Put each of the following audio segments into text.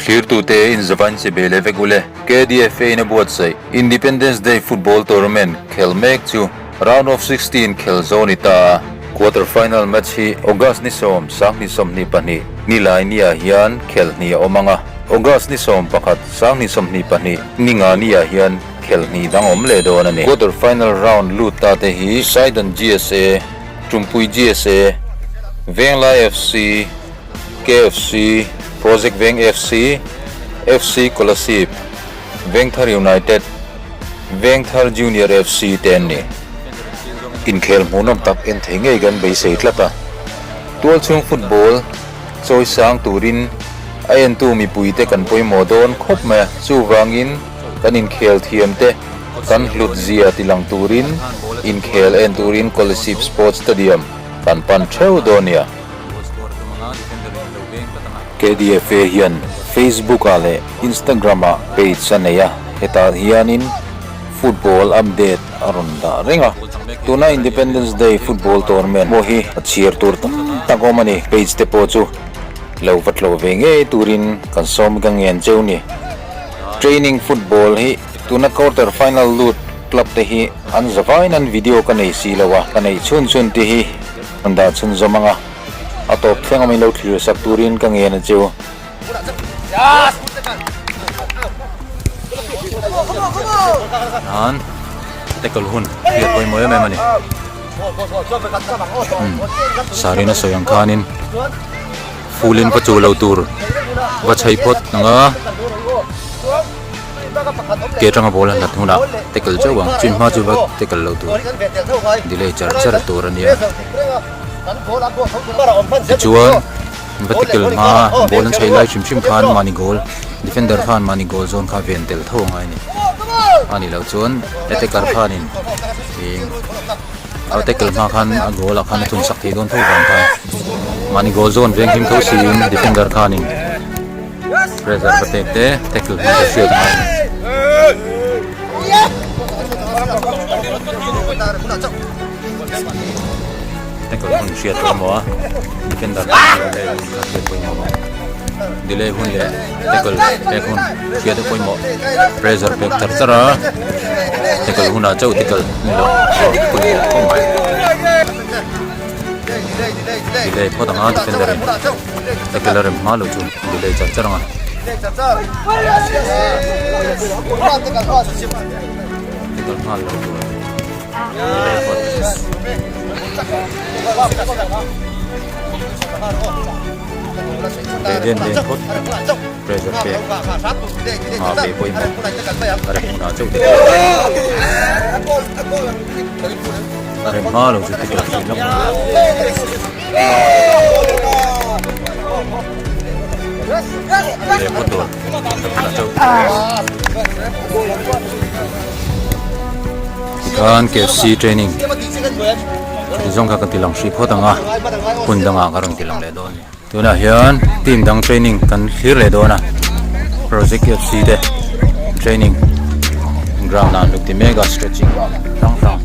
Thlirtute inzavain che be leh vek ule. KDFA in a buatsaih Independence Day Football Tournament khel mek chu Round of 16 khel zo a ni ta a. Quarter final match hi August ni sawm, sanghnih 22 nilai niah hian khel hnih a awm ang a. August ni 11, sanghnih 22 ni nga niah hian khel hnih dang awm leh dawn a ni. Quarter final round lut ta te hi Saidon GSA, Tumpui GSA, Venglai FC, KFC, Project Veng FC, FC Kolasib, Vengthar United, Vengthar Junior FC te an ni. Inkhel hmuhnawm tak en thei ngei kan beisei tlat a, tualchhung football chawi sang turin a entu mipuite kan pawimawh dawn khawp mai a, chuvangin kan inkhel thiam te kan hlut zia tilang turin inkhel en turin Kolasib Sports Stadium kan pan theuh dawn nia. KDFA hian Facebook-ah leh Instagram-ah page a nei a, hetah hianin football update a rawn dah reng a. Tuna Independence Day football tournament pawh hi a chhiar tur tam tak awm a ni. Page te pawh chu lo va tlawh ve ngei turin kan sawm ka ngen cheu ni. Training football hi tuna quarter final lut club te hi an zavaiin an video ka nei si lo a, ka neih chhun chhun te hi An dah chhun zawm ang a, a tawp thleng awmin lo thlir sak turin ka ngen a cheu. Nan tackle hun hriat pawimawh em em a ni. Sarina sawi ang khanin fulin va chu lo tur va chhei phawt ang a. Ke atanga ball a hlat hunah tackle chauh ang chin hma chu va tackle lo tur delay char char tur a nia tichuan va tackle hma ball an chhei lai hrim hrim khan mahni goal defender khan mahni goal zawn kha ven tel tho a ngai a ni a nih loh chuan attacker khanin ih a tackle hma khan a goal ah khan a thun sak thei dawn tho vang khan mahni goal zawn veng him tho siin defender khanin. Pressure ka pek te tackle hmang ka hriat ngai tackle hun hriat pawimawh a defender delay hun kha hriat pawimawh delay hun leh tackle pek hun hriat a pawimawh pressure pek char char a tackle hunah chauh tackle ni lo pawimawh khawp mai delay phawt ang a defender in. Tackle a rem hma loh chu delay char char ang a. Tackle nghal loh tur delay phawt. Leh den den phawt pressure pek a pe pawimawh a rem hunah chauh tackle a rem hma loh chu tackle a tih lawk ang. Tikhan KFC training ti zawng kha ka ti lang hrih phawt ang a hun dangah ka rawn ti lang leh dawn a ni tunah hian team dang training kan thlir leh dawn a project KFC te training ground ah an lo ti mek a stretching hrang hrang.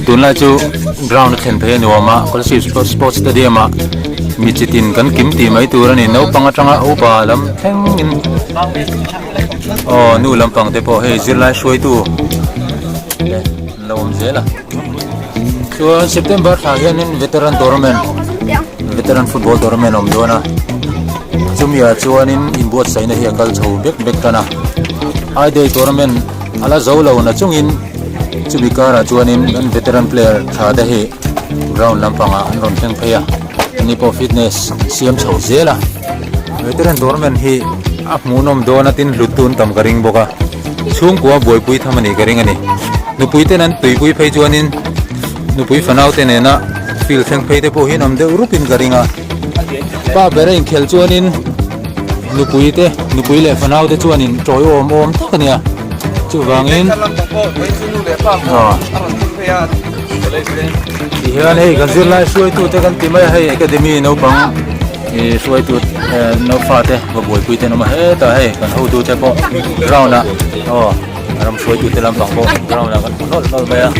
Tunlai chu ground a thlen phei a nuam a Kolasib sports stadium ah mi chitin kan kim tih mai tur a ni naupang atanga upa lam thleng in aw nu lampang te pawh hei zirlai hruaitu te an lo awm zel a chuan September thla hianin veteran tournament veteran football tournament a awm dawn a chumi ah chuanin inbuatsaihna hi a kal chho bek bek tan a I day tournament a la zo lo na chungin chumi karah chuanin kan veteran player tha te hi ground lampangah an rawn thleng phei a ani pawh fitness an siam chho zel a veteran tournament hi a hmuhnawm dawn a tin hlut tun tam ka ring bawk a chhungkua buaipui tham a nih ka ring a ni nupui ten an tuipui phei chuanin nupui fanau te nena field thleng phei te pawh hi an awm deuh rupin ka ring a pa ber a inkhelh chuanin nupui te nupui leh fanau te chuanin tawiawm awm tak a nia chuvangin tihian hei kan zirlai hruaitu te kan ti mai a hei academy naupang ih hruaitu naufa te va buaipui te an awm a hetah hei kan hotu te pawh ground ah aw ram hruaitu te lampang pawh ground ah kan hmu nawlh nawlh mai a a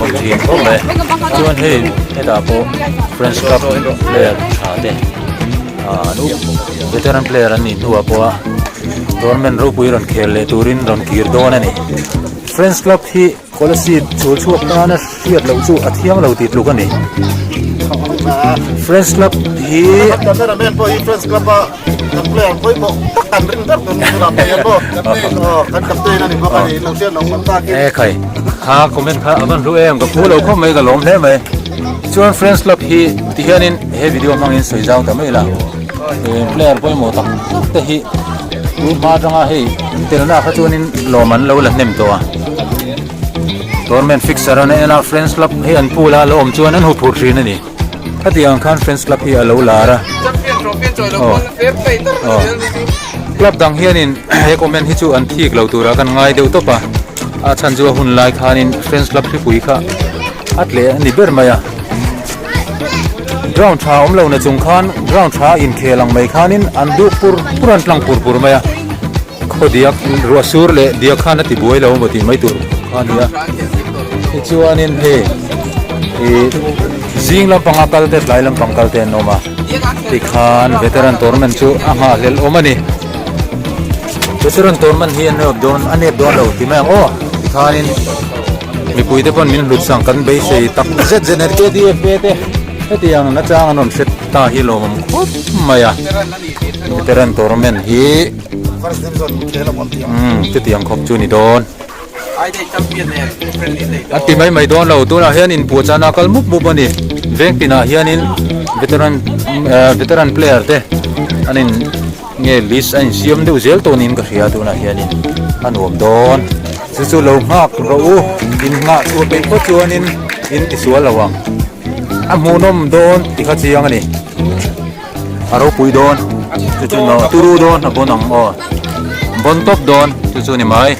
awm thin khawp mai chuan hei hetah pawh friends club player tha te ah veteran player an nih hnuah pawh a tournament ropui rawn khel leh turin rawn kir dawn a ni friends club hi Kolasib chhul chhuak tana hriat loh chu a thiang lo tih tluk a ni. Friends Club hi Cameraman pawh hi Friends Club a kan player pawimawh tak kan ring ber tur tunah pawh hian maw kan captain a ni bawk a ni lo hriat loh hman takin. E khai kha comment kha a van hlu em ka phu lo khawp mai ka lawm hle mai. Chuan Friends Club hi ti hianin he video hmangin sawi zau ta mai la. Player pawimawh tak tak te hi tun hma atanga hei telna kha chuanin lawm an lo la hnem tawh a tournament fixer an en a friends club hei an pool a lo awm chuan an huphurh thin a ni khati ang khan friends club hi a lo lar a aw aw club dang hianin he comment hi chu an thik lo tura kan ngai deuh tawp a a chhan chu a hun lai khanin friends club hlipui kha a tleh a ni ber mai a. Ground tha awm lo na chung khan ground tha inkhel ang mai khanin an duh pur pur an tlang pur pur mai a khaw diak ruah sur leh diak khan a ti buai lo maw tih mai tur kha a ni a tichuanin hei ih zing lampanga kal te tlai lampang kal te an awm a tikhan veteran tournament chu a nghahhlelh awm a ni veteran tournament hi a nep dawn a nep dawn lo ti mai ang aw tikhanin. Mipui te pawn min hlut sang kan beisei tak zet zet a KDFA te hetiang nachang an rawn hre ta hi lawmawm khawp mai a veteran tournament hi umm chutiang khawp chu ni dawn a ti mai mai dawn lo tunah hian inpuahchahna a kal mup mup a ni veng tinah hianin veteran veteran player te an in. Nge list a insiam deuh zel tawh niin ka hria tunah hianin a nuam dawn. Chu chu lo nghak rawh u, in nghah chhuah peih phawt chuanin in ti sual lo ang. A hmuhnawm dawn ti kha chiang a ni. A ropui dawn, chu chu turu dawn a bawn ang aw. Bawn tawp dawn chu chu ni mai.